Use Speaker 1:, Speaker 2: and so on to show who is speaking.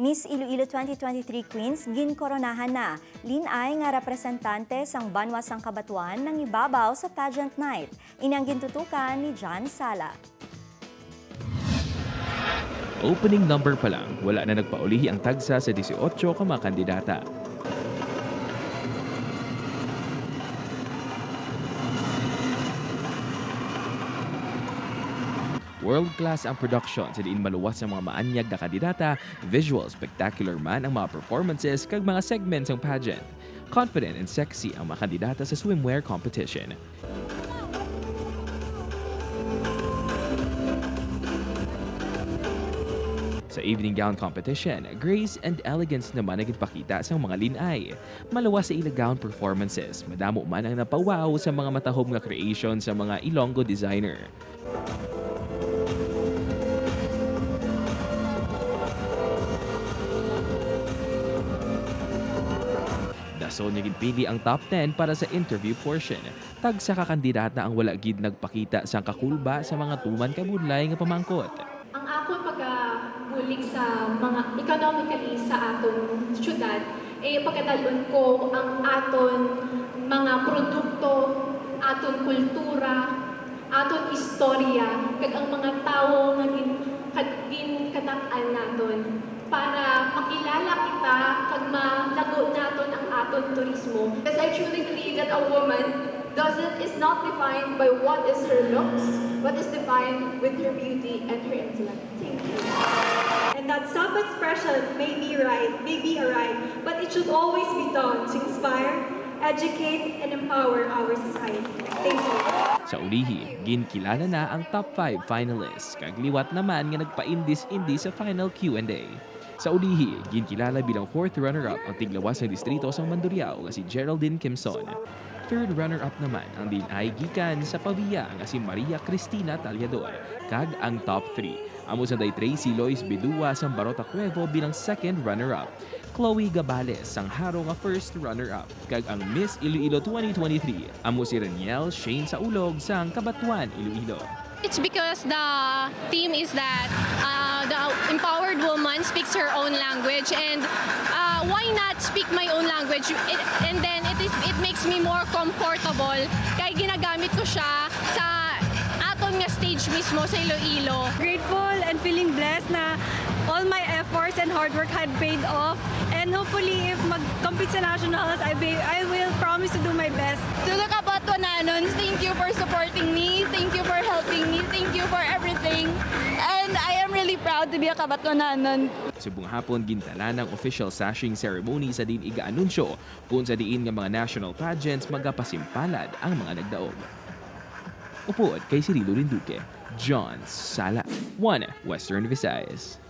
Speaker 1: Miss Iloilo 2023 Queens ginkoronahan na. Linay nga representante sang Banwa sang Cabatuan ng ibabaw sa pageant night. Inang gintutukan ni John Sala.
Speaker 2: Opening number pa lang, wala na nagpaulihi ang tagsa sa 18 ka mga kandidata. World class ang production sa diin maluwas ang mga maanyag na kandidata, visual spectacular man ang mga performances kag mga segments ang pageant. Confident and sexy ang mga kandidata sa swimwear competition. Sa evening gown competition, grace and elegance naman ang ginpakita sa mga linay. Maluwas sa ila gown performances, madamo man ang napawaw sa mga matahom nga creation sa mga Ilonggo designer. Dason niya ginpili ang top 10 para sa interview portion. Tagsa ka kandidata ang wala gid nagpakita sang kakulba sa mga tuman kabudlay nga pamangkot.
Speaker 3: Ang akon pagkabulig sa mga economically sa aton syudad, eh pagkadalon ko ang aton mga produkto, aton kultura, aton istorya, kag ang mga tawo nga ginkatak-an naton para makilala kita kag malago naton ang aton turismo.
Speaker 4: Because I truly believe that a woman doesn't is not defined by what is her looks, but is defined with her beauty and her intellect. Thank you.
Speaker 5: And that self-expression may be right, may be a right, but it should always be done to inspire, educate, and empower our society. Thank you.
Speaker 2: Sa ulihi, ginkilala na ang top 5 finalists, kagliwat naman nga nagpaindis-indi sa final Q&A. Sa ulihi, ginkilala bilang fourth runner-up ang tiglawas ng distrito sang Mandurriao nga si Geraldine Kimson. Third runner-up naman ang din ay gikan sa Pavia nga si Maria Cristina Talyador, kag ang top 3. Amo sa day Tracy Lois Bidua sang Barota Cuevo bilang second runner-up. Chloe Gabales sang Haro nga first runner-up, kag ang Miss Iloilo 2023 amo si Reniel Shane Saulog sang Cabatuan, Iloilo.
Speaker 6: It's because the theme is that the empowered woman speaks her own language, and why not speak my own language? And then it makes me more comfortable kay ginagamit ko siya sa aton nga stage mismo sa Iloilo.
Speaker 5: Grateful and feeling blessed na all my efforts and hard work had paid off. And hopefully, if mag-compete sa nationals, I will promise to do my best.
Speaker 4: To the Cabatuananons, thank you for supporting me, thank you for helping me, thank you for everything. And I am really proud to be a Cabatuananon.
Speaker 2: Subong hapon gintala ng official sashing ceremony sa diin iga-anunsyo kung sa diin nga mga national pageants magapasimpalad ang mga nagdaog. Upod kay Cirilo Rinduque, John Sala, 1 Western Visayas.